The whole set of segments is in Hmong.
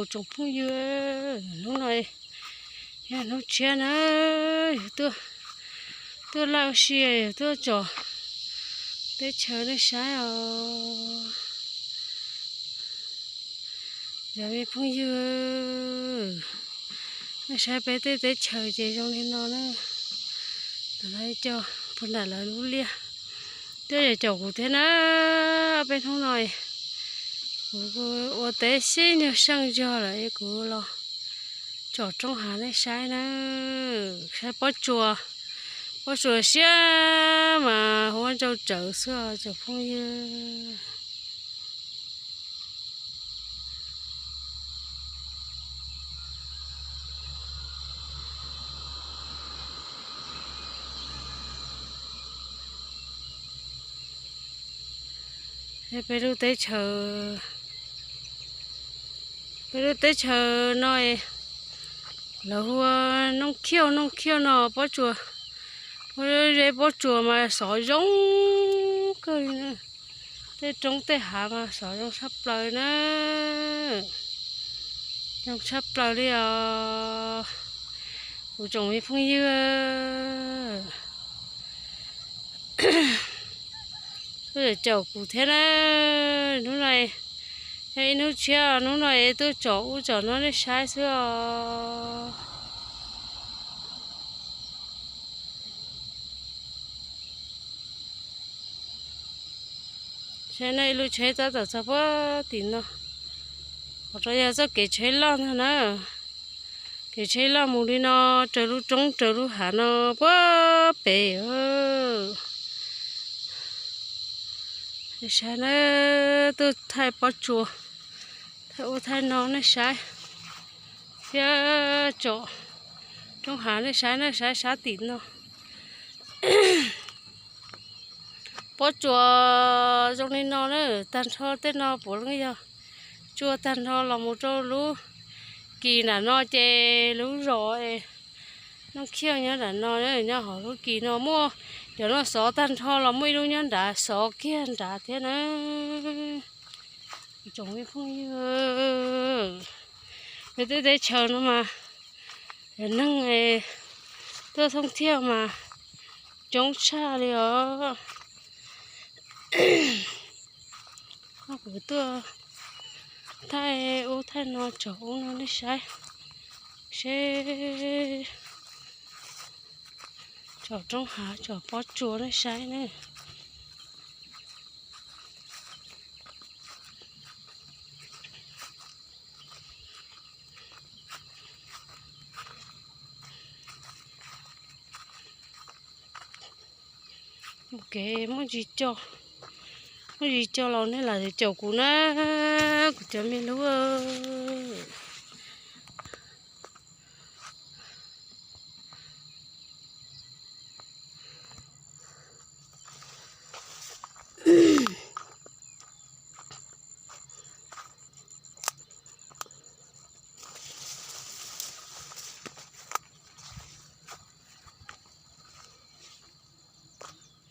Tsoom phooj ywg, hnub no yog hnub tshiab na, yus tuaj, tuaj laj ua si, yus tuaj tsom teb chaws nej saib os. Cov me phooj ywg, nej saib peb tej teb chaws ces zoo li no na. Lawv coj puag nram lawv lub liaj, twb yog caum kuv thiab na. Peb hnub no kuv ua teb sib nyuag seej zog lawm es kuv los tsom roob hav nej saib na. Saib pob tsuas, pob tsuas siab mas huab ntsau tsawv xwb os tsoom phooj ywg. Peb lub teb chaws, peb lub teb chaws no lawv hu ua Nooj Khiauj, Nooj Khiauj no pob tsuas, ua zeb pob tsuas mas xov zoo kawg li na. Tej roob tej hav mas xov zoo tshaj plaws na. Zoo tshaj plaws li os kuv tsoom me phooj ywg. Tuaj caum kuv thiab na. Hnub no yog ib hnub tshiab, hnub no es tuaj tsom ub tsom no nej saib xwb os. Saib no ib lub tsheb tab tom txog puag tim no, qhov rau yog txoj kev tsheb loj ntag na. Kev tsheb loj mus li no, raws lub roob raws lub hav no puag pem. Saib na, tuaj thaij pob tsuas, thaij ub thaij no nej saib, thiab tsom roob hav nej saib, nej saib sab tim no. Pob tsuas zoo li no na, tag nrho tej no puav leej yog tsuas tag nrho los mus rau lub kis nram no ces lub zos Nooj Khiauj nyob nram no, nyob hauv lub kis no muaj cov no xov tag nrho los muaj ib lub nyob nrad xov kiag nrad thiab na. Tsoom me phooj ywg, peb tej teb chaws no mas neeg tuaj thooj thiaj mas coob tshaj li os. Kuv tuaj thaij ub thaij no tsom ub no nej saib, seb tsom roob hav tsom pob tsuas nej saib ne. Mus kev muaj ntsis co, muaj ntsis co los nej lam caum kuv na, kuv cov me lub.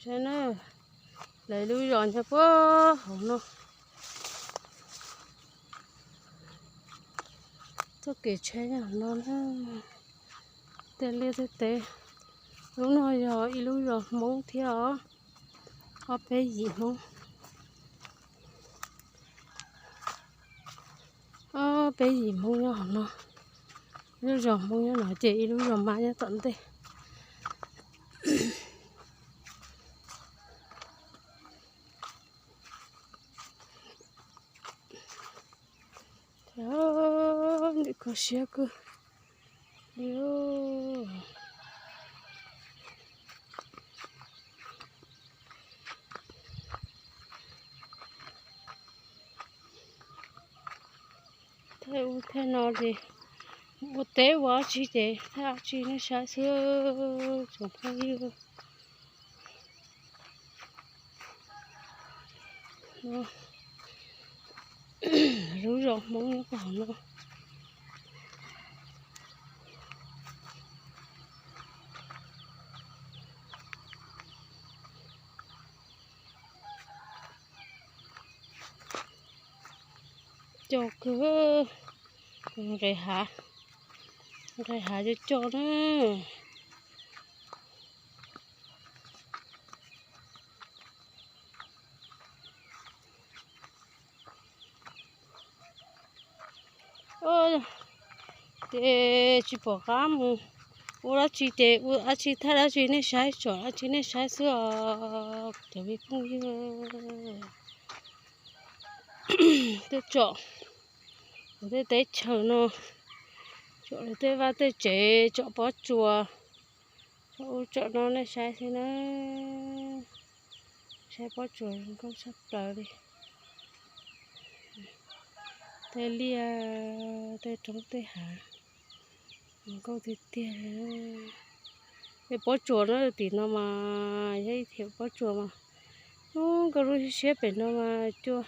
Saib na, lawv lub zos nyob puag hauv no. Txoj kev tsheb nyob hauv no na. Tej liaj tej teb, lub no yog ib lub zos Hmoob thiab os, ob peb yim Hmoob. Ob peb yim Hmoob nyob hauv no, lub zos Hmoob nyob no ces ib lub zos Mab nyob tom ntej. Ntxim kho siab kawg li. Thaij ub thaij no ces ua teb ua dab tsi ces thaij dab tsi nej saib xwb tsoom phooj ywg. Lub zos Hmoob nyob hauv no. Cov kawg, Nqes hav, nqes hav coj coj na. Ces tsis pom qab mus ua dab tsi ces ua dab tsi thaij dab tsi nej saib, tsom dab tsi nej saib xwb os cov me phooj ywg. Tuaj tsom kuv tej teb chaws no, tsom lawv tej vaj tej tsev, tsom pob tsuas, tsom ub tsom no nej saib xwb na. Saib pob tsuas zoo nkauj tshaj plaws li. Tej liaj, tej roob tej hav, zoo nkauj tiag tiag li. Tej pob tsuas no tim no mas yog ib thim pob tsuas mas, ub, nkauj lub siab pem no mas cua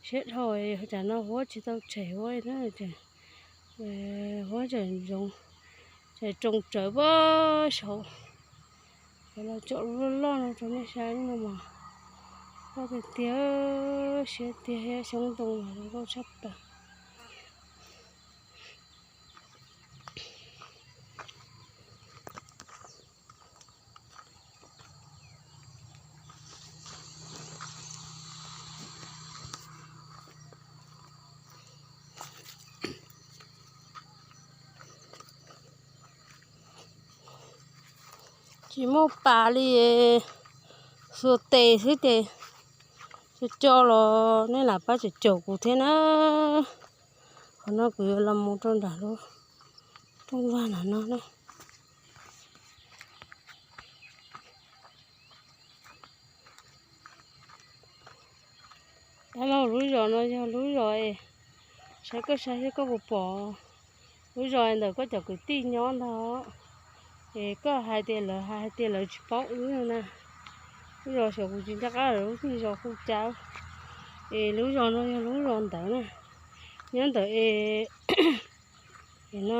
siab dhau, cas no huab tsis tau tshem huab na. Huab tseem zoo, tseem roos tsawv pab saud. Cov los tsom loj loj no rau nej saib no mas, loj tiag tiag, siab tiag thiab xyoob ntoo mas zoo nkauj tshaj plaws. Tsis muaj pas li, xuas tes xwb ces coj coj los nej lam pab caum caum kuv thiab na. Qhov no kuv yuav los mus rau nram lub rooj vag nram no na. Dab laug, lub zos no yog lub zos es, saib koj saib thiab koj puas pom lub zos ntawm koj cov kwv tij nyob ntag. Es koj hais tias lawv hais tias lawv tsis paub wb no na. Lub zos xyov kuv tsis nco qab lawv lub zos hu cas. Es lub zos no yog lub zos ntawd na, nyob ntawd es, es no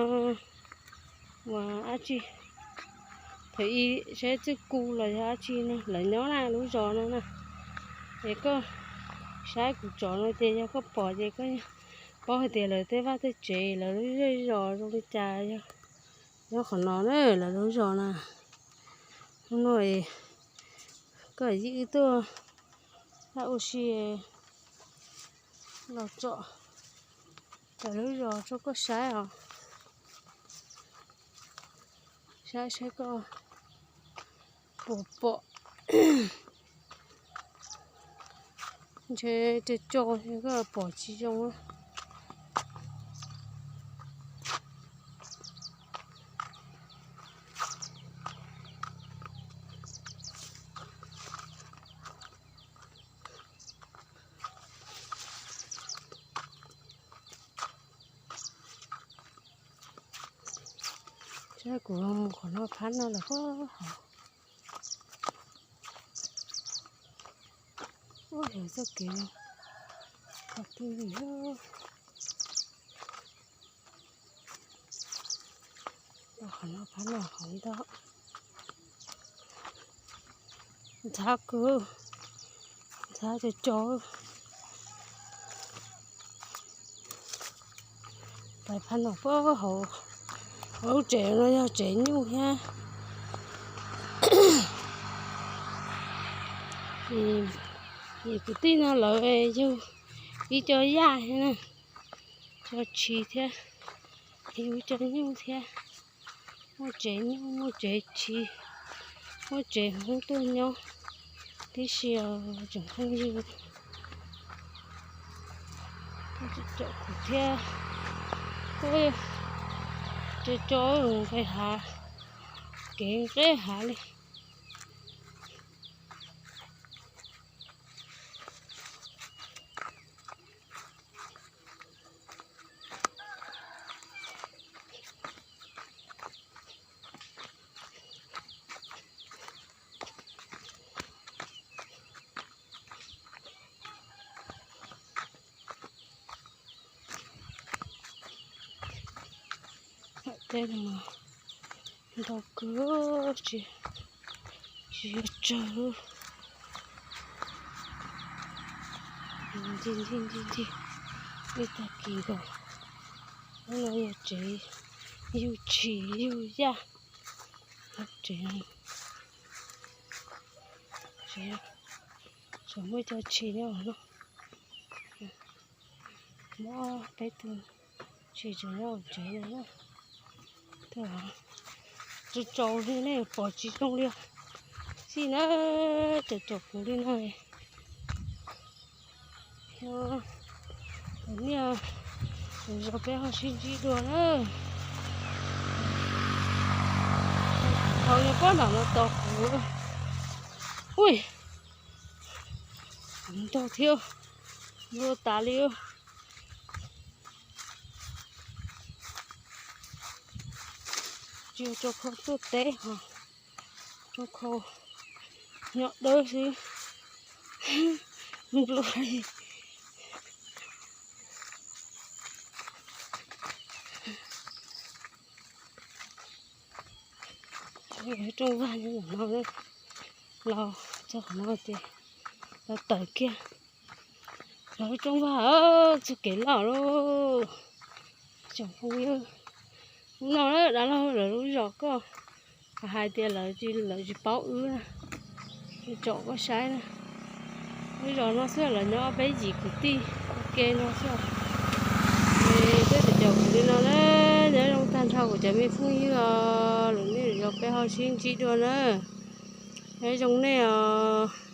ua dab tsi, thaum ub saib txwj ku los yog dab tsi no lawv nyob na lub zos no na. Es koj saib kuv tsom no ces yog koj pom ces koj paub hais tias lawv tej vaj tej tsev, lawv lub zej zos zoo li cas yog nyob qhov no na, lawv lub zos na. Hnub no es koj yij wb tuaj laj ua si los tsom lawv lub zos rau koj saib os. Saib saib koj puas pom. Ntshe tso tso koj pom tsis zoo. Saib kuv mus qhov no phab no lawm pob hauv. Ub, yog txoj kev no qhov twg li. Qhov no phab no hauv ntag. Ntxhab kawg, ntxhab cov cov. Pais phab no pob hauv, hauv lub tsev no yog tsev nyuj thiab. Kwv tij no lawv yug ib co yaj thiab na, co tshis thiab, yug co nyuj thiab. Muaj tsev nyuj, muaj tsev tshis, muaj tsev hoob tuaj nyob tib si os tsoom phooj ywg. Tsis caum kuv thiab. Tso tso nqes hav, kev nqes hav li. Tej no ntau kawg, tsis, tsis yog tsawg. Ncig ncig ncig ncig, ib tag kis nkaus. No yog tsev yug tshis yug yaj. Tsev, tsev, tseem muaj cov tshis nyob no. Muab peb tug tshis tseem nyob hauv tsev no na. Tsaus tsaus li nej pom tsis zoo li. Xij na, tsaus tsaus kuv li no. Tus niaj tus zog peb ho sib ntsib dua na. Thaum yog pob nram no tos kuv. Ui, kuv ntog thiab, ntog tas li. Tsis yog tso khau tuaj teb ho, tso khau nyob dawb xwb. Nplua. Rooj vag nyob no, los txog qhov no ces los tawm kiag. Los rooj vag txog kev loj lauj. Tsoom phooj ywg, hnub no dab laug lawv lub zos koj hais tias lawv tsis, lawv tsis paub wb na, tsom koj saib na. Lub zos no xwb lawv nyob peb yim kwv tij ua ke no xwb. Es twb tsis caum kuv li no na, nyob zoo tag nrho kuv cov me phooj ywg os, lwm niaj lwm zaus peb ho sib ntsib dua na. Nyob zoo nej os.